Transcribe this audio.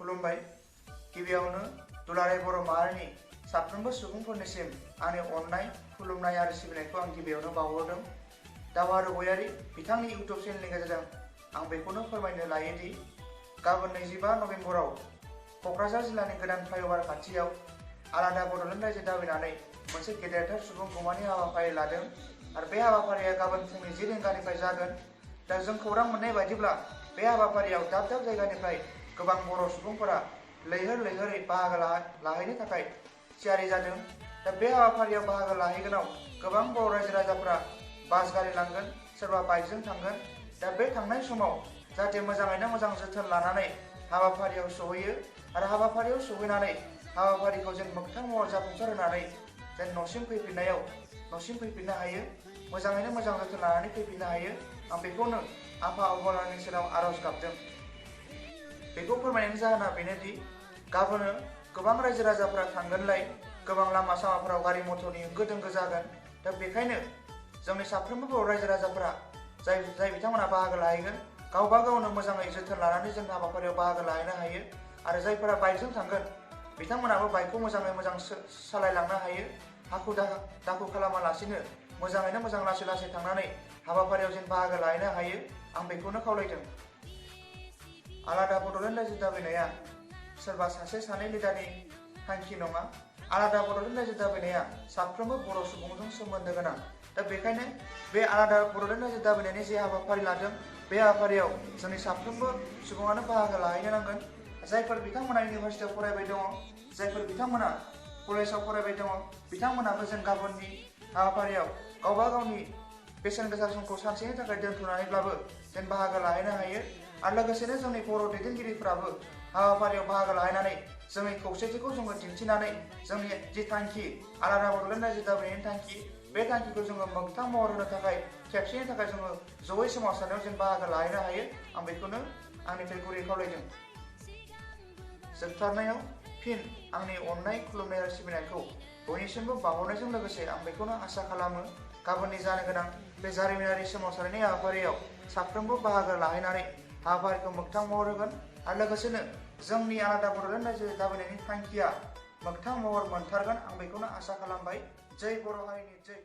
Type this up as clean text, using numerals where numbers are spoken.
खुलुमबाय। गिबियावनो दुलाराय बर' माहारिनि साफ्रोमबो सुबुंफोरनिसिम आंनि अननाय, खुलुमनाय आरो सिबिनायखौ आं गिबियावनो बावहरदों। दावहारु गयारी बिथांनि इउटुब चेनेलनि गेजेरजों आं बेखौनो फोरमायनो लायोदि गाबोन 25 नभेम्बराव क'क्राझार जिल्लानि गोदान फ्लाइअभार खाथियाव आलादा बड'लेण्ड रायजो दाबिनानै मोनसे गेदेरथार सुबुं गौमानि हाबाफारि लादों आरो बे हाबाफारिया गाबोन फुंनि 10 रिंगानिफ्राय जागोन। दा जों खौरां मोननाय बायदिब्ला बे हाबाफारियाव दाब दाब जायगानिफ्राय गोबां बर' सुबुंफोरा लैहोर लैहोरै बाहागो लाहैनो थाखाय थियारि जादों। दा बे हाबाफारियाव बाहागो लाहैगोनाव गोबां बर' रायजो राजाफोरा बास गारि लांगोन, सोरबा बाइकजों थांगोन। दा बे थांनाय समाव जाहाथे मोजाङैनो मोजां जोथोन लानानै हाबाफारियाव सहैयो आरो हाबाफारियाव सहैनानै हाबाफारिखौ जेन मोगथां महर जाफुंसार होनानै जेन न'सिम फैफिननो हायो, मोजाङैनो मोजां जोथोन लानानै फैफिननो हायो। आं बेखौनो आफा अबंलावरिनि सेराव आर'ज गाबदों। बेखौ फोरमायनायनि जाहोना बेनोदि गाबोन गोबां रायजो राजाफोरा थांगोनलाय, गोबां लामा सामाफोराव गारि मटरनि होंगो दोंगो जागोन। दा बेखायनो जोंनि साफ्रोमबो बर' रायजो राजाफोरा जाय बिथांमोना बाहागो लाहैगोन, गावबा गावनो मोजाङै जोथोन लानानै जों हाबाफारियाव बाहागो लाहैनो हायो। आरो जायफोरा बाइकजों थांगोन बिथांमोनाबो बाइकखौ मोजाङै मोजां सालायलांनो हायो। हाखु दाखु खालामालासिनो मोजाङैनो मोजां लासै लासै थांनानै हाबाफारियाव जेन बाहागो लाहैनो हायो, आं बेखौनो खावलायदों। आलादा बड'लेण्ड रायजो दाबिनाया सोरबा सासे सानै लिडारनि थांखि नङा। आलादा बड'लेण्ड रायजो दाबिनाया साफ्रोमबो बर' सुबुंजों सोमोन्दो गोनां। दा बेखायनो बे आलादा बड'लेण्ड रायजो दाबिनायनि जे हाबाफारि लादों, बे हाबाफारियाव जोंनि साफ्रोमबो सुबुङानो बाहागो लाहैनो नांगोन। जायफोर बिथांमोना इउनिभारसिटियाव फरायबाय दङ, जायफोर बिथांमोना कलेजाव फरायबाय दङ, बिथांमोनाबो जों गाबोननि हाबाफारियाव गावबा गावनि बेसेन गोसा समखौ सानसेनि थाखाय दोनथ'नानैब्लाबो जेन बाहागो लाहैनो हायो। आरो लोगोसेनो जोंनि बर' दैदेनगिरिफ्राबो हाबाफारियाव बाहागो लाहैनानै जोंनि खौसेथिखौ जोङो दिन्थिनानै जोंनि जि थांखि, आलादा बड'लेण्ड रायजो दाबिनायनि थांखि, बे थांखिखौ जोङो मोगथां महर होनो थाखाय खेबसेनि थाखाय जोङो जयै सोमावसारनायाव जेन बाहागो लाहैनो हायो, आं बेखौनो आंनिफ्राय गुरै खावलायदों। जोबथारनायाव फिन आंनि अननाय, खुलुमनाय आरो सिबिनायखौ बयनिसिमबो बावहरनायजों लोगोसे आं बेखौनो आसा खालामो गाबोननि जानो गोनां बे जारिमिनारि सोमावसारनायनि हाबाफारियाव साफ्रोमबो बाहागो लाहैनानै हाबाफारिखौ मोगथां महर होगोन आरो लोगोसेनो जोंनि आलादा बड'लेण्ड रायजो दाबिनायनि थांखिया मोगथां महर मोनथारगोन, आं बेखौनो आसा खालामबाय। जै बर' हारिनि जै।